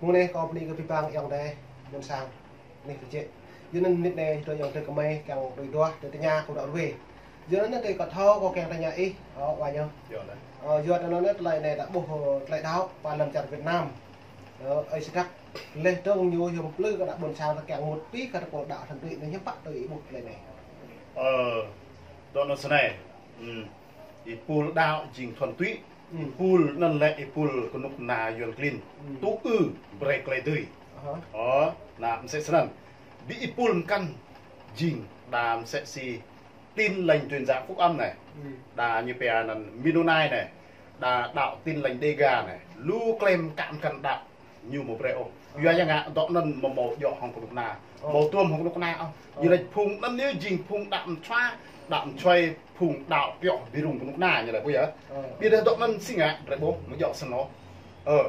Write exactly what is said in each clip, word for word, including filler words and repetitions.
Mơ̆ng anai kâo bơni kơ abih bang ayŏng adơi ƀôn sang anai kơ jĕ. Yua anŭn mơnit anai tui ayŏng adơi kơmơi kiăng tui duah, tui tơña kơ dŏ ruai. Yua anŭn tui kâo thâo kâo kiăng tơña ih, ơ, wa ñu. Yua anŭn. Ơ, yua anŭn tơlơi anai đa ƀuh, ơ, tơlơi đaŏ pơ lăm čar Việt Nam. Ơ, ơi Sơdrăk, leh dơ̆ng ñu hiư̆m plư kơ đa ƀôn sang ta kiăng mŭt pĭ kơ tơpul đaŏ thăn tui anai hiư̆m pă tui ih ƀuh tơlơi anai. Ơ, dŏ anŭn snei. Ư. Ih pul đaŏ jing thăn tui. Ư. Ih pul anŭn lĕ ih pul kơnuk kơna Yuăn klin. Ư. Tŭ ư brơi tơlơi dưi. Aha. Ơ, anŭn mơsĕ snăn. Ƀing ih pul mơkăn jing đa mơsĕ si Tin Lành Truyền Giảng Phúc Âm anai. Ư. Đa ñu pia anŭn Mennonite anai. Đa đaŏ Tin Lành Đêga anai. Lu klem kăm kăn đaŏ ñu ƀu brơi ôh. Yua yang ngă dŏ anŭn mơ̆ mâo djŏ hŏng kơnuk kơna. Ơ. Mâo tuôm hŏng kơnuk kơna ôh. Ơ. Ñu laĭ phung anŭn yơh jing phung đaŏ mơčua, đaŏ mơčua phung đaŏ pioh ƀing rŭng kơnuk kơna ñu laĭ ƀuh yơh. Ơ. Ƀiădah dŏ anŭn si ngă, drei ƀuh, mơ̆ djŏ snăn ôh. Ơ.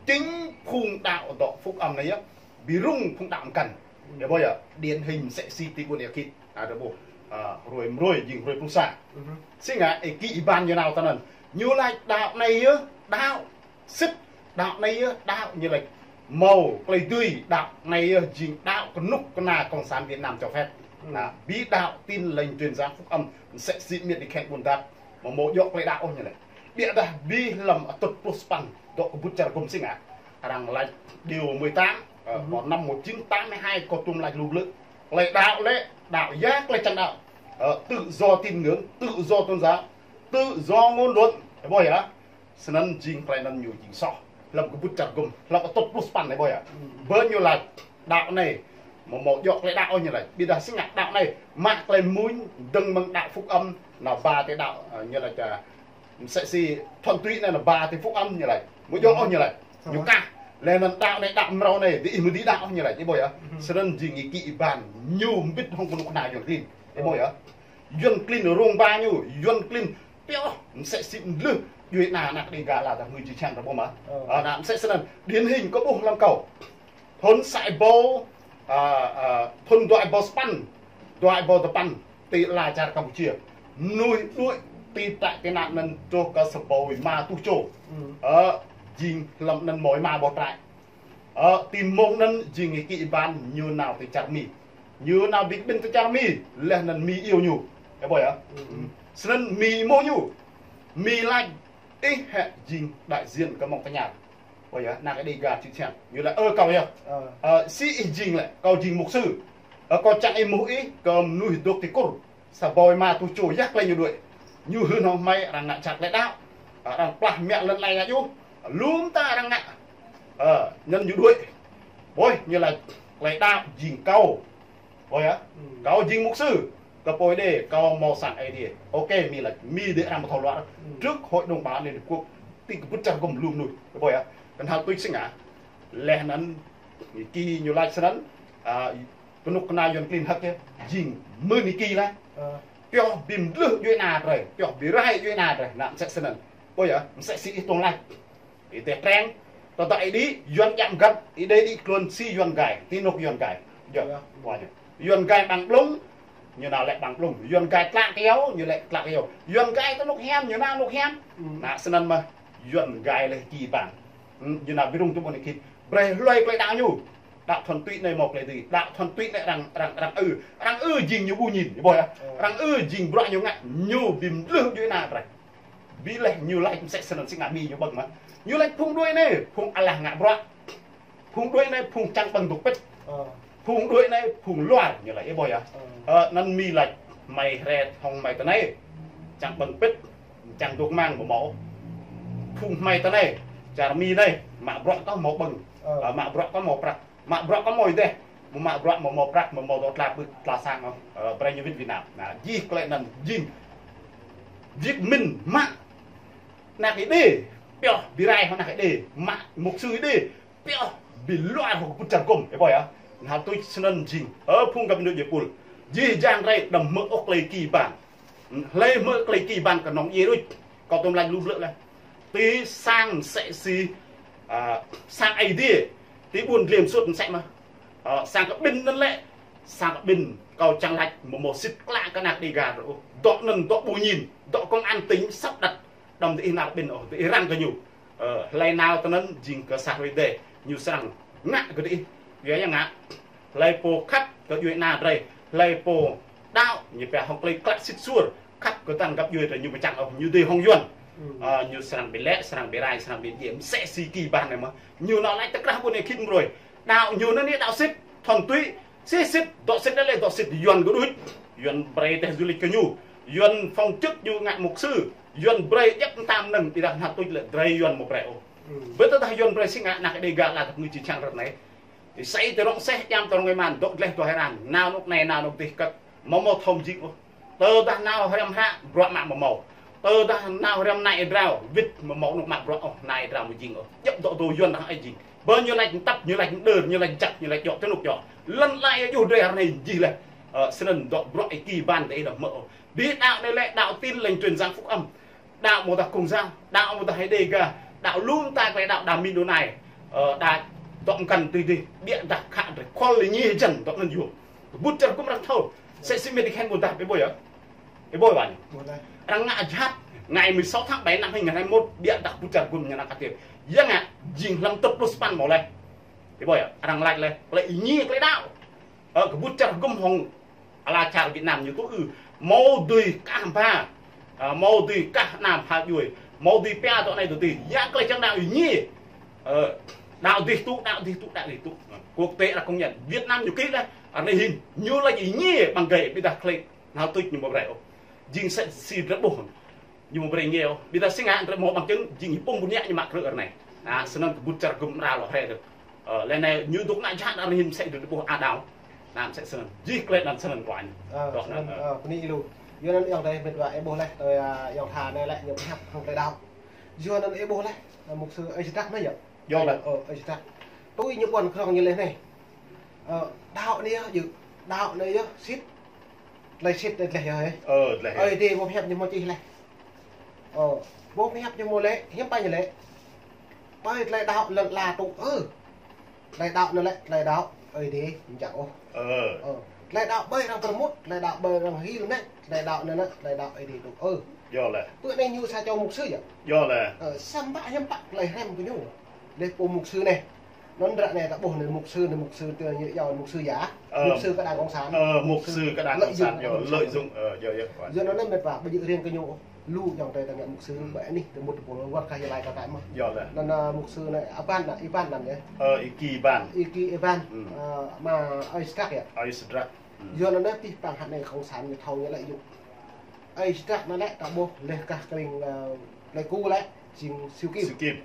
Chính phung đaŏ dŏ Phúc Âm anai yơh. Ƀing rŭng phung đaŏ mơkăn. Ư. Yơh ƀuh yơh, điển hình mơsĕ si ti ƀuôn Ea Khit. Ơ, drei ƀuh. Ơ, hruê mơ̆ng hruê jing hruê pluh sa. Ư. Si ngă, ih kĭ ih ban ñu nao tơ anŭn. Ñu laĭ đaŏ anai yơh, đaŏ sĭt, đaŏ anai yơh, đaŏ ñu laĭ mâo tơlơi dưi, đaŏ anai yơh jing đaŏ kơnuk kơna Cộng sản Việt Nam cho phép. Ư. Anŭn, ƀing đaŏ Tin Lành Truyền Giảng Phúc Âm, mơsĕ si mơnit ih khĕng ƀuôn dap, mơ̆ mâo djŏ tơlơi đaŏ ôh ñu laĭ. Ƀiădah ƀing hlăm atŭt pluh sa păn, dŏ kơ ƀut čar gŭm si ngă. Arăng laĭ điều mười tám, ơ, ư, kâo năm một chín tám mươi hai kâo tuôm laĭ lu blư̆. Tơlơi đaŏ lĕ, đaŏ ya tơlơi čang đaŏ. Ơ, tự do tín ngưỡng, tự do tôn giáo, tự do ngôn luận. Ih ƀuh yơh. Snăn jing tơlơi anŭn ñu jing soh. Hlăm kơ ƀut čar gŭm, hlăm atŭt pluh sa păn ih ƀuh yơh. Ư. Ƀơi ñu laĭ đaŏ anai, mơ̆ mâo djŏ tơlơi đaŏ ôh ñu laĭ. Ƀiădah si ngă đaŏ anai, mă tơlơi mơñum dơ̆ng mơ̆ng đaŏ Phúc Âm, anŭn ba tơlơi đaŏ, ơ, ñu laĭ, ơ, mơsĕ si thăn tui anai anŭn ba tơlơi Phúc Âm ñu laĭ. Mơ̆ djŏ ôh ñu laĭ. Ñu kah. Leh anŭn đaŏ anai đaŏ mrâo anai, dih mơ̆ dih đaŏ ôh ñu laĭ. Ih ƀuh yơh. Ư. Snăn jing ih kĭ ih ban ñu mbĭt hŏng kơnuk kơna Yuăn klin. Ih ƀuh yơh. Yuăn klin rông ba ñu, Yuăn klin pioh, mơsĕ si mlưh, djuai ană, ană Đêga lĕ ta ngui či čang ta ƀuh mơ̆. Ơ. Ơ, anŭn mơsĕ snăn, điển hình kâo ƀuh hlăm kâo. Thŭn sa êbâo, ơ, ơ, thŭn dua êbâo sa păn, dua êbâo dua păn, ti ala čar Campuchia. Mơnuih đuaĭ ti trại tị nạn anŭn truh kơ sa êbâo rơma rơtuh čô. Ư. Ơ, jing hlăm anŭn mâo rơma boh trại. Ơ, ti mông anŭn jing ih kĭ ih ban ñu nao ti čar Mi. Ñu nao ƀing ƀing ti čar Mi, leh anŭn Mi iâu ñu. Ih ƀuh yơh. Ư. Snăn Mi êmuh ñu. Mi laĭ, ih hĕ jing đại diện kơ mơ̆ng tơña. Ơ yơh, ană Đêga či čang. Ñu laĭ, ơ, kâo yơh. Ơ. Ơ, si ih jing lĕ, kâo jing mục sư. Ơ, kâo čang êmuh ih kơ mơnuih dŏ ti Kur. Sa êbâo rơma rơtuh čô, ya tơlơi ñu đuaĭ. Ñu hưn hŏng hmei arăng ngă čar tơlơi đaŏ. Arăng plah mă lŏn tơlơi ngă yơh. Lŏm ta arăng ngă. Ơ, anŭn ñu đuaĭ. Ƀuh, ñu laĭ tơlơi đaŏ jing kâo. Ƀuh yơh. Ư. Kâo jing mục sư. Kơ pô đê, kâo mâo sang Aê Diê. Ôkê, Mi laĭ, Mi đê arăng ƀu thâo luar. Ư. Trước Hội đồng Bảo an Liên Hợp Quốc, ti kơ ƀut čar gŭm lu mơnuih. Ƀuh yơh. Kơnhal tui si ngă. Leh anŭn, ñu kĭ ñu laĭ snăn, ơ, kơnuk kơna Yuăn klin hơ̆k yơh, jing mơ̆n ih kĭ laĭ. Ơ. Pioh ƀing mlưh djuai ană drei, pioh ƀing rai djuai ană drei, anŭn mơsĕ snăn. Ƀuh yơh, mơsĕ si ih tŏng laĭ. Ih tĕ treng, tơdah ih đĭ, Yuăn djam găt, ih đĭ đĭ tluôn si Yuăn gai, ti anôk Yuăn gai. Yơh, ƀuh yơh. Yuăn gai ƀăng blung, ñu nao lĕ ƀăng blung. Yuăn gai tlă kyâo, ñu lĕ tlă kyâo. Yuăn gai ti anôk hiam, ñu nao anôk hiam. Ư. Anŭn snăn mơ̆, Yuăn gai lĕ kĭ ih ban. Ư, ñu nao ƀing rŭng tơ ƀuôn Ea Khit. Brơi hlơi tơlơi đaŏ ñu. Đaŏ thăn tui anai mâo tơlơi dưi. Đaŏ thăn tui anai arăng, arăng, arăng ư. Arăng ư jing ñu ƀu ñin, ih ƀuh yơh. Ơ. Arăng ư jing bruă ñu ngă, ñu ƀing mlưh djuai ană drei. Ƀiădah ñu laĭ mơsĕ snăn si ngă Mi ñu ƀơ̆ng mơ̆. Ñu laĭ phung đuaĭ anai, phung alah ngă bruă. Phung đuaĭ anai, phung čang ƀơ̆ng dŏ pĭt. Ơ. Phung đuaĭ anai, phung luar, ñu laĭ, ih ƀuh yơh. Ơ. Ơ, anŭn Mi laĭ, hmei hret hŏng hmei tơ anai. Čang ƀơ̆ng pĭt, čang dŏ mang ƀu mâo. Phung hmei tơ anai, čar Mi anai, mă bruă kơ mâo ƀơ̆ng. Ơ. Ơ, mă bruă kơ mâo prăk. Mă bruă kơ mâo ih dêh. Mơ̆ mă bruă mâo mâo prăk, mâo mâo dŏ tla pưk, tla sang ôh. Ơ, brơi ñu wĭt Việt Nam. Anŭn, jih tơlơi anŭn, jing. Jih mĭn, mă. Ană ih đê. Pioh, ƀing rai hŏng ană ih đê. Mă, mục sư ih đê. Pioh, ƀing luar hŏng ƀut čar gŭm. Ih ƀuh yơh. Anŭn tui snăn jing. Ơ, phung găp djuai ih pul. Jih jang drei, đăm hmư̆ ôh tơlơi kĭ ih ban. Hlơi hmư̆ tơlơi kĭ ih ban kơ anŏ djuai rơ̆. Kâo tŏng laĭ lu blư̆ leh. Ti sang mơsĕ si, ơ, sang Aê Diê. Ti ƀuôn Dlêm Sut mơsĕ mơ̆. Ơ, sang kơ ƀing anŭn lĕ. Sang kơ ƀing kâo čang laĭ mơ̆ mâo sĭt klă kơ ană Đêga drei ôh. Dŏ anŭn dŏ ƀu ñin. Dŏ công an tỉnh sắp đặt. Đăm dih nao ƀing ôh, dih răng kơ ñu. Ơ, hlơi nao tơ anŭn jing kơ sa hrơi dêh. Ñu srăng ngă kơ diih. Yua ya ngă. Hlơi pô khăp kơ djuai ana drơi, hlơi pô đaŏ ñu pia hŏng tơlơi klă sĭt suôr, khăp kơ tơngan găp djuai drơi ñu mơčang ôh, ñu dưi hŏng Yuan. Ơ, ñu srăng ƀu lĕ, srăng ƀu rai, srăng ƀu djơ̆, mơsĕ si Kỳ Bản anai mơ̆n. Ñu nao laĭ tơkrah ƀu anai khĭn brơi. Đaŏ ñu anai đaŏ sĭt, thun tui, si sĭt, dŏ sĭt lĕ dŏ sĭt, Yuan gơ̆ đuč. Yuan brơi teh du lịch kơ ñu. Yuan phóng chức ñu ngă mục sư. Yuan brơi djăp mơtam năng, ƀiădah hơnăl tuč lĕ drơi Yuan mơ̆ brơi ôh. Bơ tơdah Yuan brơi si ngă anăk Đêga lăk ngui či čang rơ̆t anai. Ih sai tơ rŏng seh, iăm tơ rŏng êman, dŏ gleh dŏ hơran, nao anŏ anai, nao anŏ adih kơ̆t, mơ̆ mâo thâo jing ôh. Tơdah nao hriăm hră, bruă mă mơ̆ mâo. Tơdah nao hriăm nai êdrao, wĭt mơ̆ mâo anŏ mă bruă ôh, nai êdrao mơ̆ jing ôh. Djŏp dŏ dŏ Yuan dah ai jing. Bơ ñu laĭ tơnap, ñu laĭ đơr, ñu laĭ jăk, ñu laĭ djŏ tơnŭk djŏ. Lăn ala yơh juh drơi hơnai jih leh. Ơ, snăn dŏ bruă ih Kỳ Bản tơ ih đah mơ̆ ôh. Ƀiădah đaŏ anai lĕ đaŏ Tin Lành Truyền Giảng Phúc Âm. Đaŏ mơ̆ dah Công giáo, đaŏ mơ̆ dah Đêga, đaŏ lu mơta klei đaŏ đa mĭn đô nai. Ơ, đa dŏ mkăn tui dih, ƀiădah khă drơi khol lĕ ñi jăn dŏ ngăn yuôm. Kơƀut čar gŭm arăng thâo. Sĕ si mĭt ih khen ƀôdah, ih ƀuh yơh. Ih ƀuh ƀă ñu. Arăng ngă jhat, ngày mười sáu tháng bảy năm hai nghìn hai mươi mốt, ƀiădah kơƀut čar gŭm ñu nao kơtiêp. Yang ngă, jing hlăm tơt plus pan mâo leh. Ih ƀuh yơh, arăng laĭ leh, klei ih ñi klei đaŏ. Ơ, kơƀut čar gŭm hŏng ala čar Việt Nam ñu tŭ ư. Mâo dưi kah ba. Ơ, mâo dưi kah năm ha djuai. Mâo dưi pia dŏ anai dŏ adih. Ya klei čang đaŏ ih ñi. Ơ, đaŏ adih tŭ, đaŏ adih tŭ, đaŏ adih tŭ. Quốc tế arăng công nhận. Việt Nam ñu kĭ leh. Arăng hin. Ñu laĭ ih ñi bằng gầy ƀiădah klei hơnăl tuč ñu ƀu brơi ôh. Jing sĕ si drơi ƀuh. Ñu mơ̆ brơi ñu, ƀiădah si ngă drơi mâo bằng chứng, jing ih pŭng ƀun yă ñu mă krư̆ ră anai. Anai, snăn kơƀut čar gŭm mra lŏ hrĕ dơ̆. Ơ, lĕ anai ñu dŏ ngă jhat arăng hin mơsĕ drơi ƀuh a đaŏ. Anai mơsĕ snăn. Jih klei anăn snăn kơ anai. Ơ, dŏ snăn, anăn, ơ. Ơ, bơni ih lu. Yua anăn ayŏng adơi mĭt wa ih ƀuh leh, tơ, ơ, ayŏng tha anai lĕ ñu pơhiăp hŏng klei đaŏ. Yua anăn ih ƀuh leh, ơ, mục sư ơi Sidak anai yơh. Yơh leh. Ơ, ơi Sidak. Tui ñu ƀuăn krŏng ñu leh anai. Ơ, đaŏ anai yơh, yơh. Đaŏ anai yơh, sĭt. Tơlơi sĭt tơlơi dleh yơh, hĕ. Ơ, dleh yơh. Ơi Adai mơ̆ pơhiăp ñu mơ̆ čih leh. Ơ, mơ̆ pơhiăp ñu mơ̆ lĕ, hiư̆m pă ñu lĕ. Ƀơi tơlơi đaŏ lŏn ala tŭ ư. Tơlơi đaŏ anăn lĕ, tơlơi đaŏ Ơi Adai mơ̆ čang ôh. Ơ. Ơ, tơlơi đaŏ ƀơi arăng pơrơmut, tơlơi đaŏ ƀơi arăng hil ngă, tơlơi đaŏ anăn lĕ, tơlơi đaŏ Ơi Adai tŭ ư. Yơh leh. Pơ anai ñu sa čô mục sư yơh. Yơh leh. Ơ, samơ̆ hiư̆m pă tơlơi hrăm kơ ñu. Leh pô mục sư anai. Anŭn ră anai ta ƀuh anai mục sư anai, mục sư tơ ñu yua mục sư ya. Ơ. Mục sư kơ đảng cộng sản. Ơ, mục sư kơ đảng cộng sản, lợi dụng, yơh, lợi dụng, ơ, yơh, yơh. Yua anŭn anai mĭt wa, ƀu djơ̆ riêng kơ ñu. Lu ayŏng adơi ta ngă mục sư, ƀơi anih, tơ mŭt tơ pôl, wơ̆t kah yơh laĭ kơ ta mơ̆. Yơh leh. Anŭn, ơ, mục sư anai, Ivan anai, Ivan anăn yơh. Ơ, ih Kỳ Bản. Ih Kỳ Ivan. Ơ, mă, ơ, Sidak yơh. Ơ, Sidak. Yua anŭn anai pih păng hă anai cộng sản ñu thâo ñu lợi dụng. Ơi Sidak anăn lĕ ta ƀuh leh kah kring, ơ, Pleiku lĕ, jing Siu Kim. Siu Kim.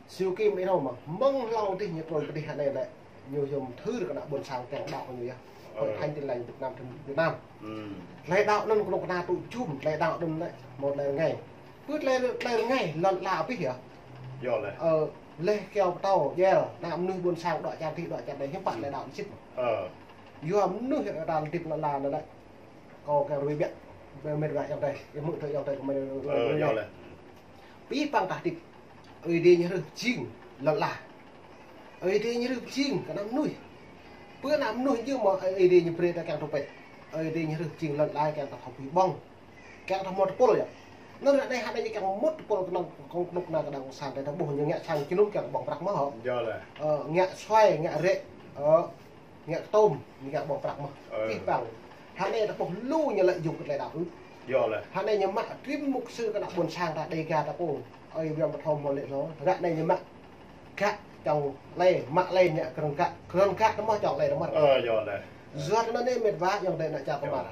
Siu Kim ih thâo mơ̆, mơ̆ng hlâo dih ñu trôi pơ dih hă anai lĕ, ñu yôm thưr kơ ană ƀuôn sang kiăng đaŏ kơ ñu yơh. Hội Thánh Tin Lành Việt Nam, Việt Nam. Tơlơi đaŏ anŭn kơnuk kơna tŭ jum, tơlơi đaŏ anŭn lĕ, mâo tơlơi rơngai. Pơ tơlơi, tơlơi rơngai, lŏn ala abih yơh. Yơh leh. Ơ, leh kyâo pơtâo, jel, ană mơnuih ƀuôn sang đaŏ čar dih, đaŏ čar anai, hiư̆m pă tơlơi đaŏ sĭt mơ̆. Ơ. Yua mơnuih ta hơdip lŏn ala anai lĕ. Kâo kiăng rơwĕ biă, mĭt wa ayŏng adơi, ih hmư̆ tơ ayŏng adơi kơ mơi. Ơ, yơh leh. Pih păng ta hơdip, Ơi Adai ñu hrih jing lŏn ala. Ơi Adai ñu hrih jing kơ ană mơnuih. Pơ ană mơnuih ñu mơ̆ Ơi Adai ñu brơi ta kiăng tơpĕ. Ơi Adai ñu hrih jing lŏn ala kiăng ta thâo pơhiăp ƀơ̆ng. Kiăng ta hmâo tơpul yơh. Anŭn ră anai hă anai ñu kiăng mŭt tơpul kơnơ̆ng kơnuk kơna kơ đảng cộng sản ta ƀuh ñu ngă sang jơnum kiăng ƀơ̆ng prăk mơ̆ hŏ. Yơh leh. Ơ, ngă suai, ngă rĕ. Ơ, ngă kơtôm, ngă ƀơ̆ng prăk mơ̆. Ơ. Pih păng. Hă anai ta ƀuh lu ñu lợi dụng kơ tơlơi đaŏ ư. Yơh leh. Hă anai ñu mă trim mục sư kơ ană ƀuôn sang ta Đêga ta pô. Ơi, biă mă thâo mơ̆ lĕ lŏ. Ră anai ñu mă. Gak čŏng lĕ, mă lĕ ñu krŏng gak. Krŏng gak tơ mơ̆ čŏng lĕ tơ mơ̆. Ơ, yơh leh. Yua anŭn anai mĭt wa ayŏng adơi ană čar kơ mă.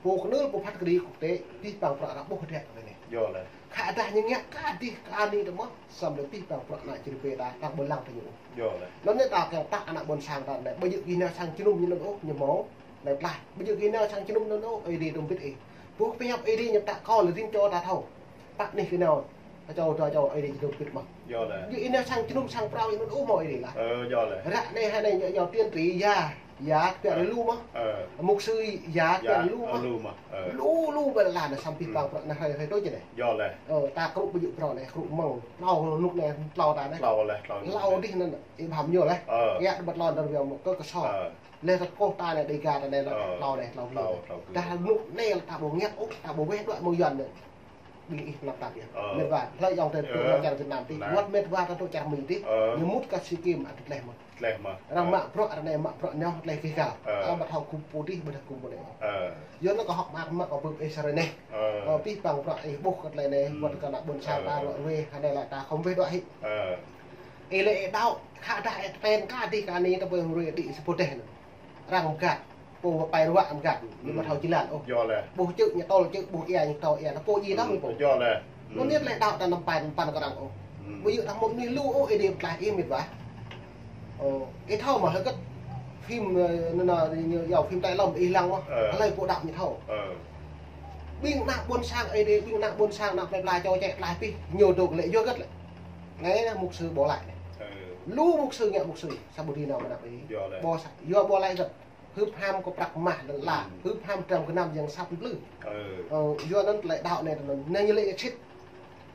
Pô kơnưl pô phat kơđi quốc tế, pih păng prăk ta ƀuh hơdră kơ anai. Yơh leh. Khă dah ñu ngă kơ dih kơ anai tơ mơ̆. Samơ̆ lĕ pih păng prăk ană čri pê ta, ta ƀu lăng tơ ñu. Yơh leh. Anŭn anai ta kiăng tăk ană ƀuôn sang ta anai. Ƀu djơ̆ gih nao sang jơnum ñu anŭn ôh, ñu mâo, anai tlaih. Ƀu djơ̆ gih nao sang jơnum anŭn ôh, Ơi Adai tŭ pĭt ih. Ƀuh pơhiăp Ơi Adai ñu tăk kâo lĕ rin čô ta thâo. Tăk anih gih nao. Ta čô, ta čô, Ơi Adai tŭ pĭt mơ̆. Yơh leh. Djơ̆ ih nao sang jơnum sang prao ñu anŭn ôh mâo Ơi Adai lah. Ơ, yơh leh. Ră anai hă anai ñu, ñu tiên tri ya. Ya, kiăng lu mơ̆. Ơ. Mục sư ya, kiăng lu mơ̆. Lu mơ̆. Ơ. Lu, lu ƀơi lŏn ala anai samơ̆ pih păng prăk anai hrơi, hrơi tui čơ anai. Yơh leh. Ơ, ta krŭ ƀu djơ̆ prŏng anai, krŭ mơ̆ng. Hlâo anŭn anai, hlâo ta anai. Hlâo leh, hlâo anŭn. Hlâo dih anŭn, ih paham ñu leh. Ơ. Ngă tơƀăt lŏn đơr biă mơ̆ kơ kơsô. Ơ. Leh ta kôh ta anai Đêga ta anai leh, hlâo anai, hlâo. Hlâo, hlâo. Dah anŭn anai ta ƀu ngă ôh, ta ƀu weh đuaĭ mơ̆ng Yuan anai. Ƀing ih tơnap tap yơh. Ơ. Mĕt wa, hlơi ayŏng adơi tơ čar Việt Nam tih. Wơ̆t mĕt wa tơ čar Mi tih. Ơ. Ñu mŭt kơ SEA Games ăt tơleh mơ̆n. Tơleh mơ̆n. Arăng mă bruă, arăng anai mă bruă, ñu tơleh gih găl. Ơ. Ơ, ƀu thâo gum pô tih, ƀu thâo gum pô anai. Ơ. Yua anŭn kâo hơ̆k mơak mă kơ ƀing ih sơrơi anai. Ơ. Ơ, pih păng bruă ih ƀuh kơ tơlơi anai, wơ̆t kơ ană ƀôn sang ta ruă ruê, hơnai lĕ ta khŏm weh đuaĭ hĭ. Ơ. Ih lĕ ih đaŏ, khă dah ih tơpĕn kơ dih kơ anai ta ƀuh ruê đĭ sa pô dêh anŭn. Arăng mơgat, pô pơpai ruă mơgat, ñu ƀu thâo jơlan ôh. Yua lĕ. Ƀuh čư̆ ñu tol čư̆, ƀuh ia ñu tol ia, ta pô ji tơm ñu pô. Yua lĕ. Anŭn ñu lĕ đaŏ ta anăm pai anăm păn kơ arăng ôh. Ƀu djơ̆ ta mŭt anih lu ôh, ih đĭ pơklaih ih mĕt wa. Ơ, ih thâo mơ̆ hơget phim, ơ, anŭn, anŭn, ñu yua phim Thái Lan ih lăng mơ̆. Ơ. Hlơi pô đaŏ ñu thâo. Ơ. Ƀing ană ƀôn sang ih đĭ, ƀing ană ƀôn sang ană plơi pla čô čĕ klaih pih, ñu dŏ lĕ yua hơget lĕ. Anai anai mục sư ƀu laĭ anai. Ơ. Lu mục sư ngă mục sư, sa ƀu dưi nao mơnă ih. Yua lĕ. Ƀu sa, yua ƀu laĭ hơget. Hưp ham kơ prăk mah lăn la, hưp ham dram gơnam yang sat plư. Ơ. Ơ, yua anŭn tơlơi đaŏ anai anŭn. Anai ñu lĕ sĭt.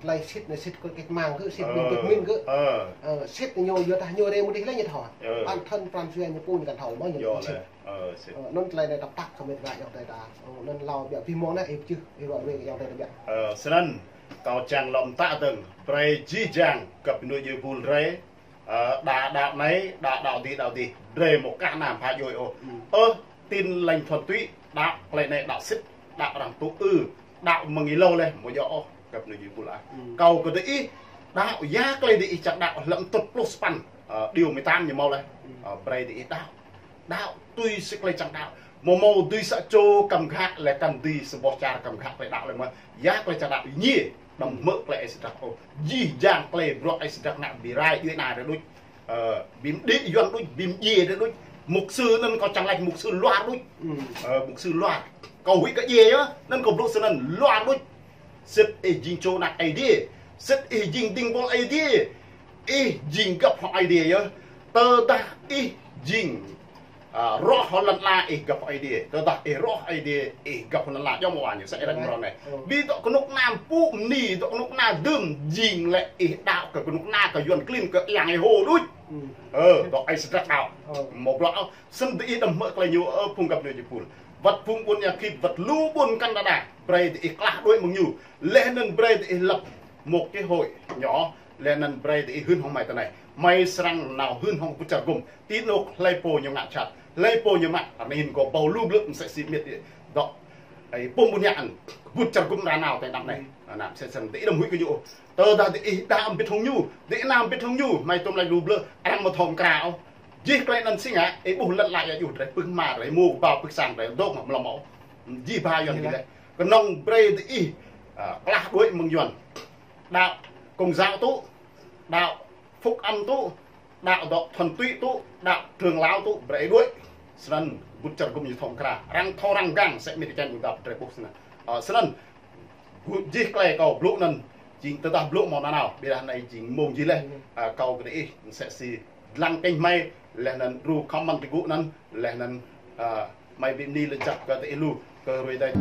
Tơlơi sĭt anai sĭt kơ kĕt mang kơ, sĭt ƀing Việt Minh kơ. Ơ. Ơ, sĭt ñu yua tah ñu rê mơ̆ dih lĕ ñu thâo. Ơ. Bản thân Pran Jua ñu pô ñu kăn thâo mơ̆ ñu sĭt. Ơ, sĭt. Ơ, anŭn tơlơi anai tơpă kơ mĕt wa ayŏng adơi ta. Ơ, anŭn hlâo biă pih mơ̆ng anai ih pơčih, ih ruă ruê kơ ayŏng adơi ta biă. Ơ, snăn, kâo čang lŏm mơta dơ̆ng, brơi jih jang, găp anŭn jih ƀul rê, Ơ, đa đaŏ anai, đa đaŏ dih, đaŏ dih. Drơi mơ̆ kah anăm pha djơ̆ ôh. Ơ, Tin Lành Thuần Túy, đaŏ klei anai đaŏ sĭt, đaŏ arăng tŭ ư, đaŏ mơ̆ng ih hlâo lĕ, mơ̆ djơ̆ ôh, găp anŭn jih ƀul ah. Kâo kơ dih ih, đaŏ, ya klei dih ih čang đaŏ, hlăm tŭt pluh sapăn, ơ, điều mười tám ñu mâo lĕ. Ơ, brơi dih ih đaŏ. Đaŏ tui si klei čang đaŏ. Mơ̆ mâo dui sa čô kăm ghă lĕ kăn dui sa boh čar kăm ghă klei đaŏ lĕ mơ̆. Ya klei čang đaŏ ñi. Đăm hmư̆ klei ih sĭt ôh. Jih jang klei bruă ih sĭt ngă bi rai djuai ana rê đuč. Ơ, bi mđĭ Yuan đuč, bi mdjiê rê đuč. Mục sư anŭn kâo čang laĭ mục sư luar đuč. Ơ, mục sư luar. Kâo huĭ kơ djiê yơh, anŭn kâo blŭ snăn luar đuč. Sĭt ih jing čô anak Aê Diê. Sĭt ih jing ding bol Aê Diê. Ih jing găp hŏng Aê Diê yơh. Tơdah ih jing, a, rŏh hŏng lăn ala ih găp hŏng Aê Diê. Tơdah ih rŏh Aê Diê ih găp hŏng lăn ala. Djŏ mơ̆ wa ñu sa ih răng mrô anai. Bi dŏ kơnuk kơna pŭ mơni, dŏ kơnuk kơna dưm jing lĕ ih đaŏ kơ kơnuk kơna kơ Yuan klin kơ yang ih hô đuč. Ơ, dŏ ih sĭt đaŏ. Mơ̆ blŏ Snăn dih ih đăm hmư̆ klei ñu, ơ, phung găp anŭn jih ƀul. Wăt phung ƀun Yang Khit, wăt lu ƀun Canada, brơi dih ih klah đuaĭ mơ̆ng ñu. Leh anŭn brơi dih ih lăp một cái hội nhỏ, leh anŭn brơi dih ih hưn hŏng mơi tơ anai. Mơi srăng nao hưn hŏng ƀut čar gŭm. Ti anŭn hlơi pô ñu ngă čăt, hlơi pô ñu mă, anŭn kâo ƀuh lu blư̆ msĕ si mĕt dih. Dŏ. Ơi, pô ƀun Yang, ƀut čar gŭm ră anai tơ anăp anai. Anŭn msĕ snăn dih ih đăm huĭ kơ ñu. Tơdah dih ih đa mbĭt hŏng ñu, dih ih nao mbĭt hŏng ñu, mơi tŭm laĭ lu blư̆, arăng mơ̆ thâo mơkra ôh. Jih klei anŭn si ngă, ih ƀuh lăn ala ia juh drơi, pưk hma drơi, mơ̆ ba pưk sang drơi, dŏ mă mlŏm ôh. Jih ba Yuan dih lĕ. Kơnơ̆ng brơi dih ih, a, klah đuaĭ mơ̆ng Yuan. Đaŏ Công giáo tŭ, đaŏ Phúc Âm tŭ, đaŏ dŏ Thuần Túy tŭ, đaŏ Trưởng Lão tŭ, brơi đuaĭ. Snăn ƀut čar gŭm ñu thâo mơkra. Arăng thâo arăng gang, sĕ mĭt čan ƀu dap drơi ƀuh snăn. A, snăn, ƀu jih klei kâo blŭ anŭn, jing tơdah blŭ mơ̆ nanao, ƀiădah anai jing mông jih leh, a, kâo kơ dih ih, msĕ si dlăng kênh mơi, leh anŭn đru comment ti gŭ anŭn, leh anŭn, a, mơi bi mni lĕ jăp kơ dih ih lu, kơ ruai dai.